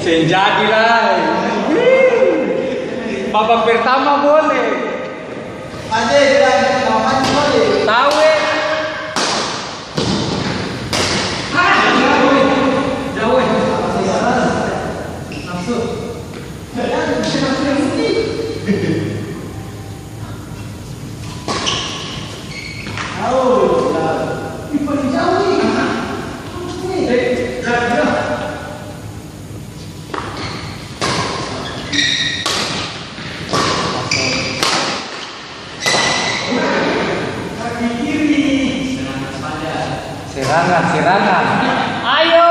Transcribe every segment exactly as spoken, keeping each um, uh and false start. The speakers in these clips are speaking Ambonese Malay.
Seng jadi lai. Babak pertama boleh. Tau e. Serangan, serangan. Ayo!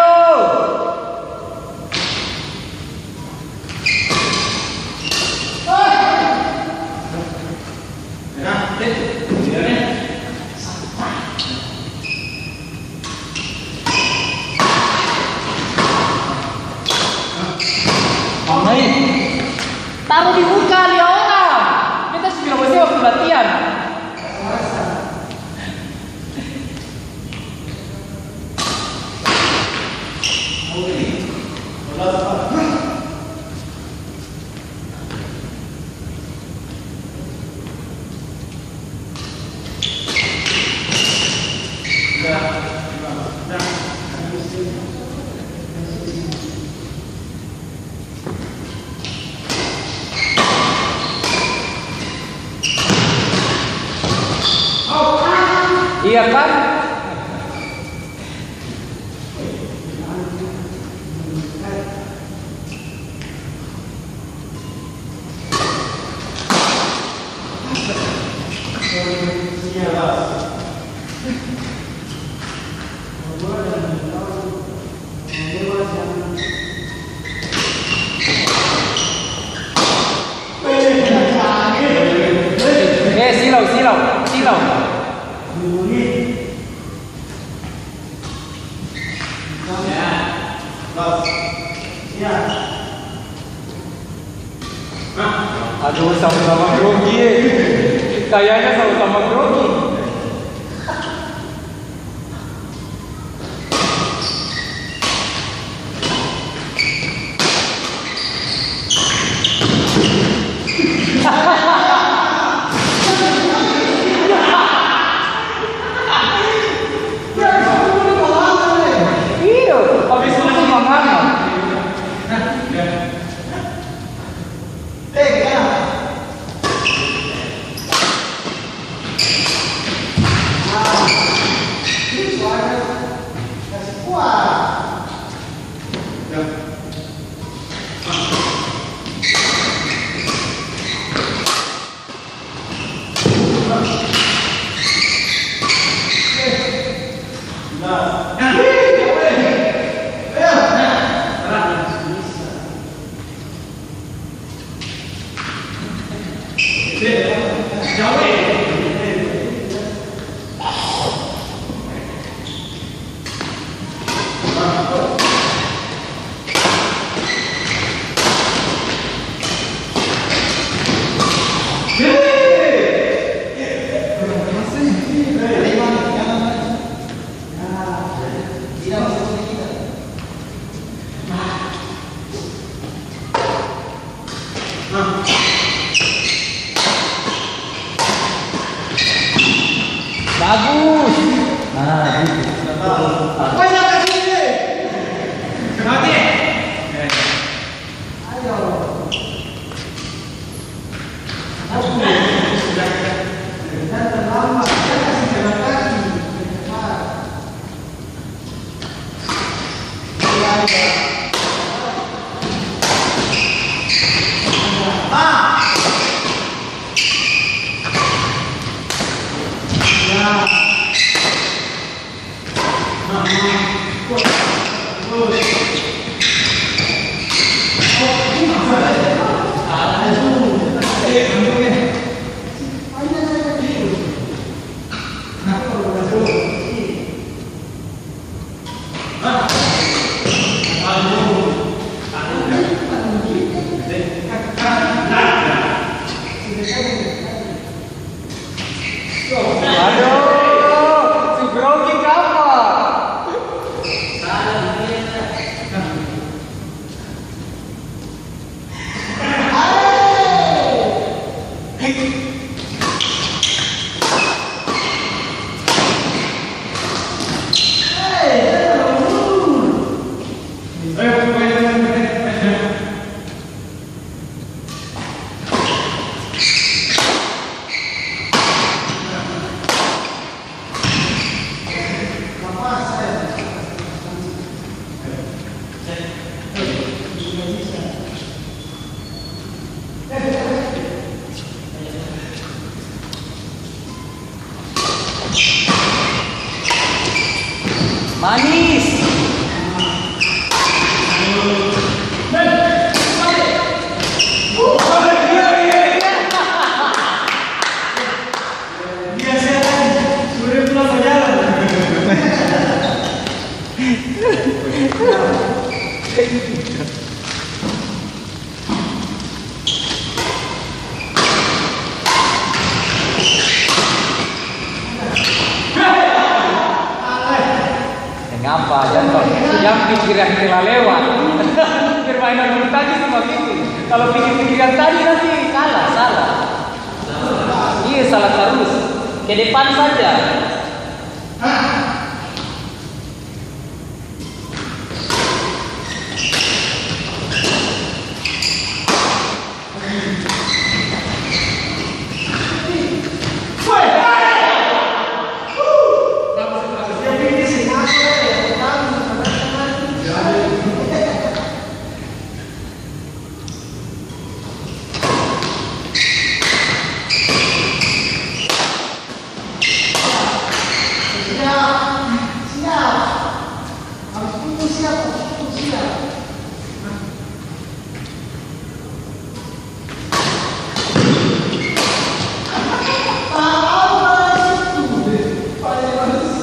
Taru di muka, lia orang. Beta su bilang, "Bosnya waktu latihan." Iya kan? Eh, silau, silau, silau. Aduh, sama-sama grogi, eh. Kayaknya sama-sama grogi. Iyo, habis itu manganga. Bagus. Nah, gitu. Banyak kasih deh. Mati. Ayo. Jangan terlambat. Jangan kasih jalan kaki. Aduh, si grogi kapa? Manis. Deng apa? Jangan, jang pikir yang telah lewat. Permainan bulu tangkis cuma gitu. Kalau pikir-pikir yang tadi nanti salah, salah. Iya, salah tarus. Ke depan saja. Siap, siap. Harus pukul siap, harus pukul siap. Tahu masuk tuh, paling masuk.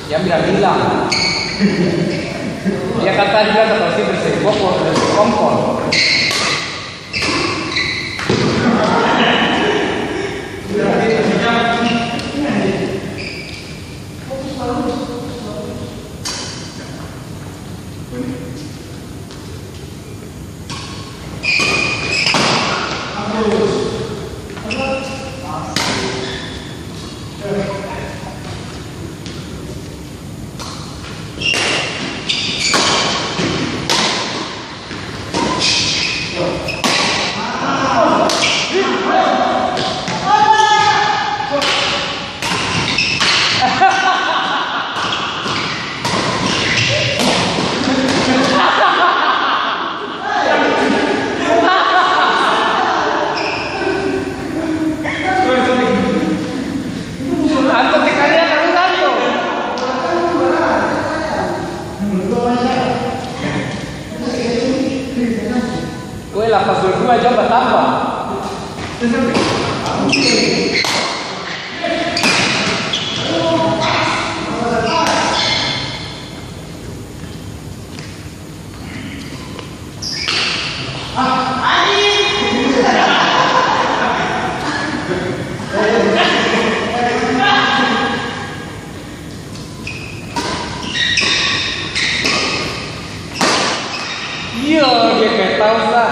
Yang bilang-bilang. Dia kata dia kata pasti bersih bokor, bersih kompor. Kue lapas dua dua jam batamba. Iya, dia kaya tau sa.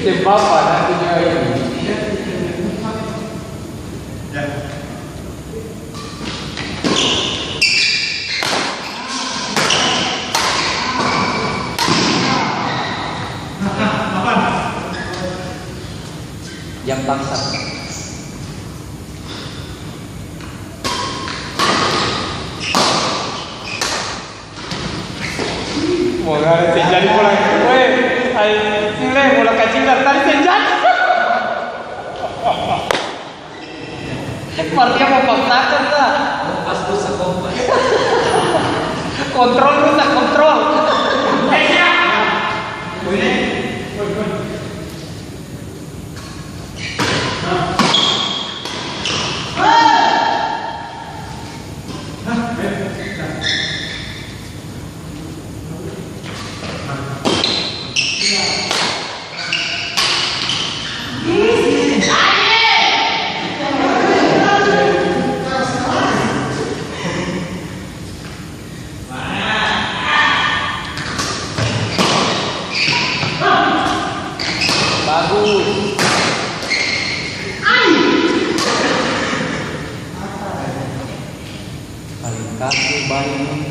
Seng papa, nanti dia ini. Jam paksa. Bola seng jadi bola. Weh, ai, sini leh, bola kacil dari tadi seng jadi. Mar dia mo paksakan sa. Pas rusak kompas. Kontrol rusak, kontrol. Bagus. Paling kaki bae ni.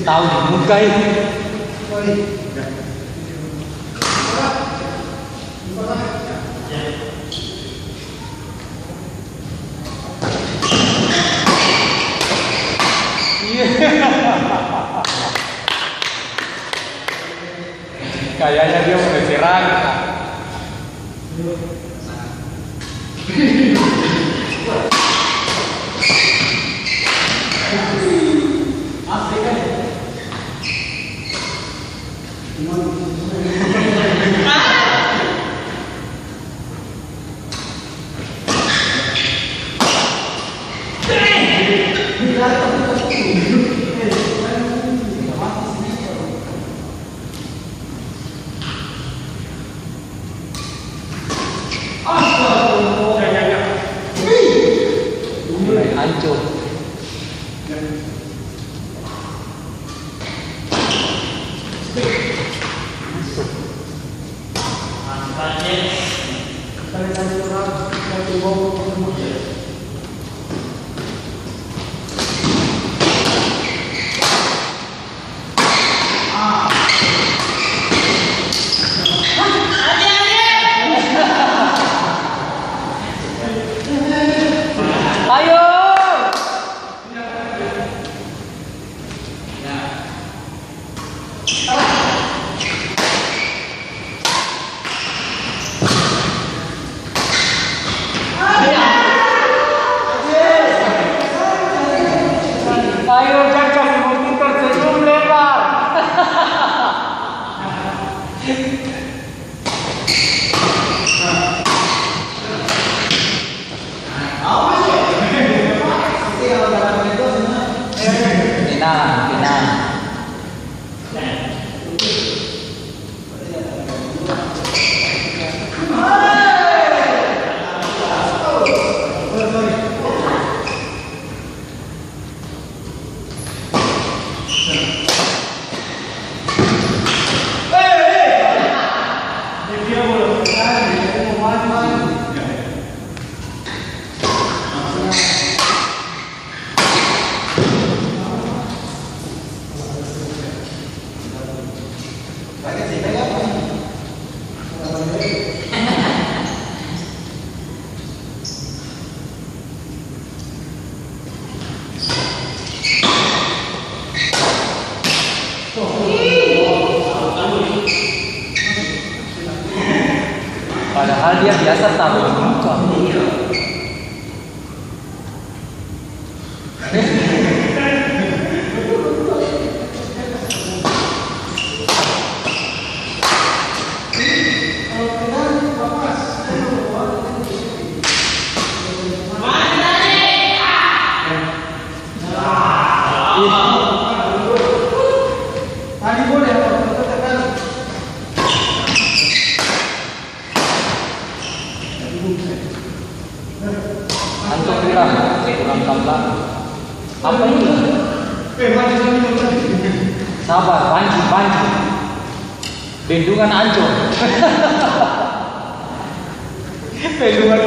Tau di muka ini. Kayaknya dia mau serang. Mulai hancur. Masuk. Ayo. Ayo, jang kasi musti tersenyum lebar. Tenang, tenang. Padahal dia biasa taruh muka. Antok bilang, kurang tambahan. Apa ini? Sabar, banjir, banjir. Bendungan Ancol. Bendungan,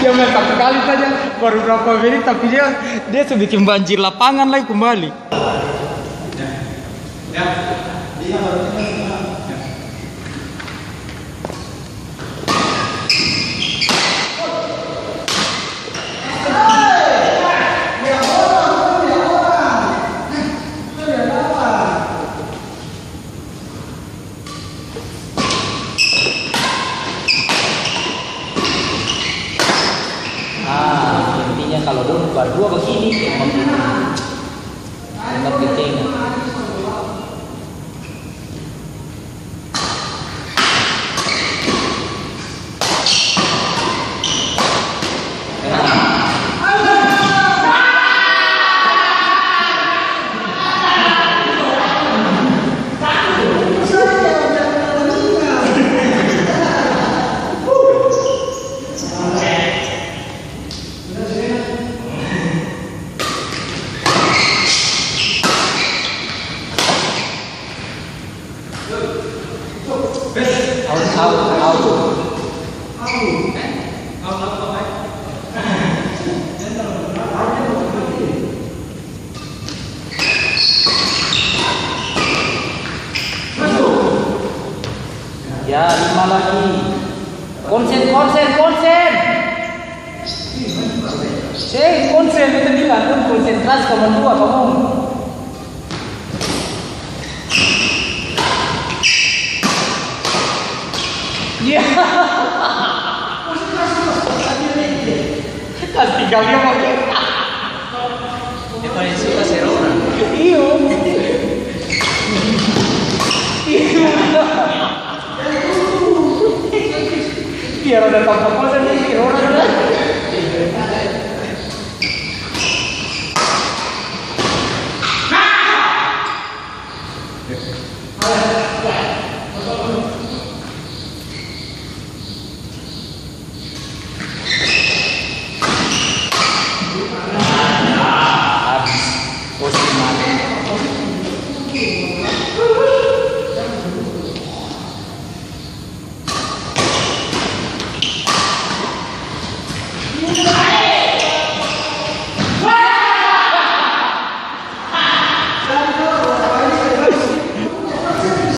dia main satu kali saja, baru berapa menit, tapi dia, dia su bikin banjir lapangan lai kumbali. Ah, intinya kalo dong bardua bagini, tembak di tengah. Tembak di tengah. Out, out, out. Ya, lima lagi. Konsen, konsen, konsen. Seng, konsen, beta bilang, dong konsentrasi kamang dua, kamong. Iya. Kas tinggal dia pakai. Dia paling suka serona. Iyo. Iyo. Biar ada tampa kosa nih, orang.